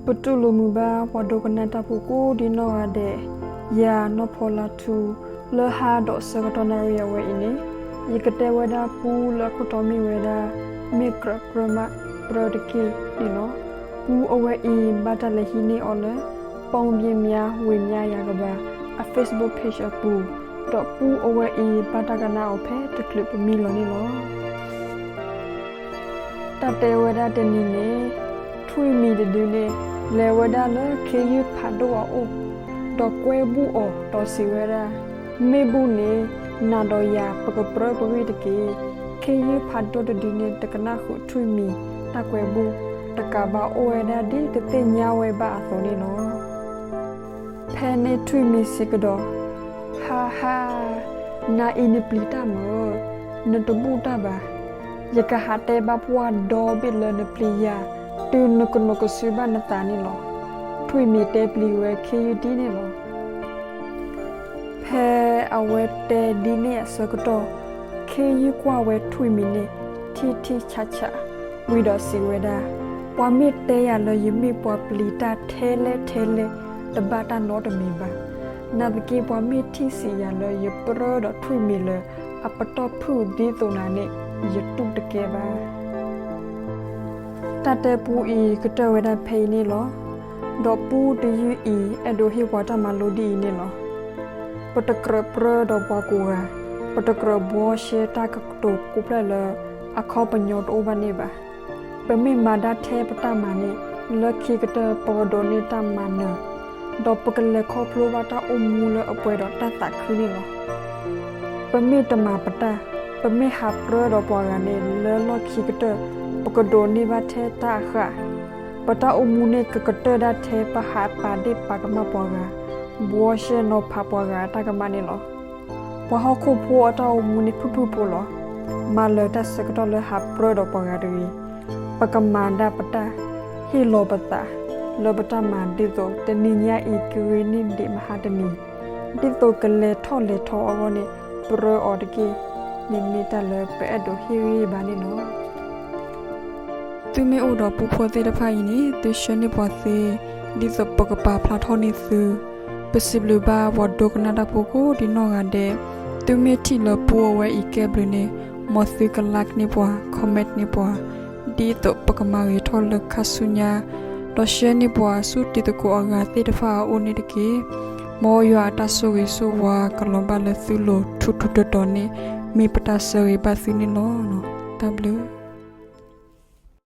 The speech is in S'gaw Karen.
ပတူၢ်လိာ်မုာ်ဘၣ်ပှၤဒိကနၣ်တၢ်ဖိကိးဒံနီၢ်ဂၤဒဲး, ယၤနီၢ်ဖီလါထူ, လၢဟါဒီးဆၢကတီၢ်နၣ်ရံၣ်အဝဲအံၤန့ၣ်, ယကတဲဝဲဒၣ်ပူလၢအခိၣ်တီမ့ၢ်ဝဲဒၣ် မ့ၢ်ကြၢးပြၢမးပြၢတက့ၢ်န့ၣ်လီၤ. ပူအဝဲအံၤဘၣ်တၢ်လဲၤဟံးန့ၢ်အီၤလၢ ပီၣ်ဘံမၠါဝ့မၠါယၤကဘၣ် အ Facebook page အပူၤ, ဒီးပူအဝဲအံၤဘၣ်တၢ်ကနၣ်အီၤဖဲတချုးပမံလီၤန့ၣ်လီၤ. တၢ်တဲဝဲဒၣ်တနံၤန့ၣ်, ထွံၣ်မံၤတဒုန့ၣ် လဲၤဝဲဒၣ်လၢခ့ယုၢ်ဖးဒိၣ်အအိၣ်, ဒီးကွဲဘူၣ်အီၤဒီးစံးဝဲဒၣ်, မ့ၢ်ဘူၣ်န့ၣ် နၤဒီးယၤပကပြၢပဂ့ၢ်တက့ၢ်. ခ့ယုၢ်ဖးဒိၣ်တဒုန့ၣ် တကနၣ်ဃုာ်ထွံၣ်မံၤတၢ်ကွဲဘူၣ်, တကးဘၣ်အိၣ်ဝဲဒၣ်ဒ်တသ့ၣ်ညါဝဲဘၣ်အသိးန့ၣ်လီၤ. ဖဲန့ၣ်ထွံၣ်မံၤစံးကဒီး, ဟါဟါ, နၤအံၤနပျံၤတၢ်မၢ, နတဘူၣ်တၢ်ဘၣ်. ယကဟးတဲဘၣ်ပှၢ်ဒီဘ့ၣ်လၢနပျံၤယၤ, တုၤနကနိးကစုဘၣ်နသးန့ၣ်လီၤ. ထွံၣ်မံၤတဲပျံၤဝဲခ့ယုၢ်ဒ်န့ၣ်လီၤ. ဖဲအဝဲတဲဒ်န့ၣ်အဆၢကတီၢ်, ခ့ယုၢ်ကွၢ်ဝဲထွံၣ်မံၤန့ၣ် ထံထံဆးဆး, ဝံၤဒီးစံးဝဲဒၣ်, ပှၤမ့ၢ်တဲယၤလၢယမ့ၢ်ပှၤပျံၤတၢ်ထဲလဲၣ်ထဲလဲၣ် တဘၣ်တၢ်နီတမံၤဘၣ်. နာ်သက့ ပှၤမ့ၢ်ထံၣ်စံးယၤလၢယပြၢဒီးထွံၣ်မံၤလၢအပတီၢ်ဖုၣ်ဒ်သိးနၤန့ၣ် ယတူၢ်တကဲဘၣ်. တၢ်တဲပူအံၤကတၢၢ်ဝဲဒၣ်ဖဲအံၤန့ၣ်လီၤ. ဒီးပူတယုၢ်အံၤ အဲၣ်ဒိးဟ့ၣ်ပှၤတၢ်မၤလိဒ်အံၤန့ၣ်လီၤ. ပတကြၢးပြၢဒီးပှၤကိးဂၤ, ပတကြၢးဘှီရှဲတၢ်ကတိၤကိးဖျၢၣ်လၢအခီပညီတအိၣ်ဘၣ်န့ၣ်ဘၣ်. ပမ့ၢ်မၤဒၣ်ထဲပတၢ်မၤန့ၣ်, လၢခံကတၢၢ်ပကဒိးန့ၢ်တၢ်မၤနၢၤ, ဒီးပကလဲၤခီဖျိဘၣ်တၢ်အိၣ်မူလၢအပှဲၤဒီးတၢ်သးခုန့ၣ်လီၤ. ပမ့ၢ်တမၤပတၢ်, ပမ့ၢ်ဟးပြၢဒီးပှၤဂၤန့ၣ် လၢလီၢ်ခံကတၢၢ် ပကဒိးန့ၢ်ဘၣ်ထဲတၢ်အဃၣ်, ပတၢ်အိၣ်မူန့ၣ်ကကတၢၢ်ဒၣ်ထဲပဟးပာ်ဒ့ၣ်ပာ်ကမၣ်ပှၤဂၤ, ဘှီရှဲနီၤဖးပှၤဂၤအတၢ်ကမၣ်န့ၣ်လီၤ. ပှၤဟီၣ်ခိၣ်ဖိအတၢ်အိၣ်မူန့ၣ်ဖုၣ်ဖုၣ်ဖိလီၤ. မၤလၢာ်တၢ်ဆၢကတီၢ်လၢဟးပြၢဒီးပှၤဂၤတဂ့ၤ. ပကမၤဒၣ်ပတၢ်, ဟ့ၣ်လီၤပသးလၢပတၢ်မၤဒ်သိး တနံၤညါအံၤကဂ့ၤန့ၢ်ဒံးမဟါတနံၤ, ဒ်သိးကလဲၤထီၣ်လဲၤထီအဂီၢ်န့ၣ် ပြၢအီၤတက့ၢ်. န့ၣ်မ့ၢ်တၢ်လၢပအဲၣ်ဒိးဟ့ၣ်ဂံၢ်ဘါန့ၣ်လီၤ. သုမ့ၢ်အိၣ်ဒီးပူဖိသ့ၣ်တဖၣ်အံၤန့ၣ် သုဆှၢန့ၢ်ပှၤသ့, ဒ်သိးပကပာ်ဖျါထီၣ်န့ၢ်သု. ပစံးဘျုးဘၣ်ပှၤဒိကနၣ်တၢ်ဖိကိးဒံနီၢ်ဂၤဒဲး, သုမ့ၢ်ထံၣ်လၢပူအဝဲအံၤကဲဘျုးန့ၣ်, မ်သုက like န့ၢ်ပှၤ, comment န့ၢ်ပှၤ, ဒ်သိးပကမၤဂ့ၤထီၣ်လၢခါဆူညါ, ဒီး share န့ၢ်ပှၤဆူတံၤသကိးအဂၤသ့ၣ်တဖၣ်အအိၣ်န့ၣ်တက့ၢ်. မ်ယွၤအတၢ်ဆိၣ်ဂ့ၤဆိၣ်ဝါကလီၤဘၣ်လၢသုလိၤထူထူတီတီန့ၣ် မ့ၢ်ပတၢ်ဆၢဂ့ၤဘၣ်သုန့ၣ်လီၤ. တၢ်ဘျုး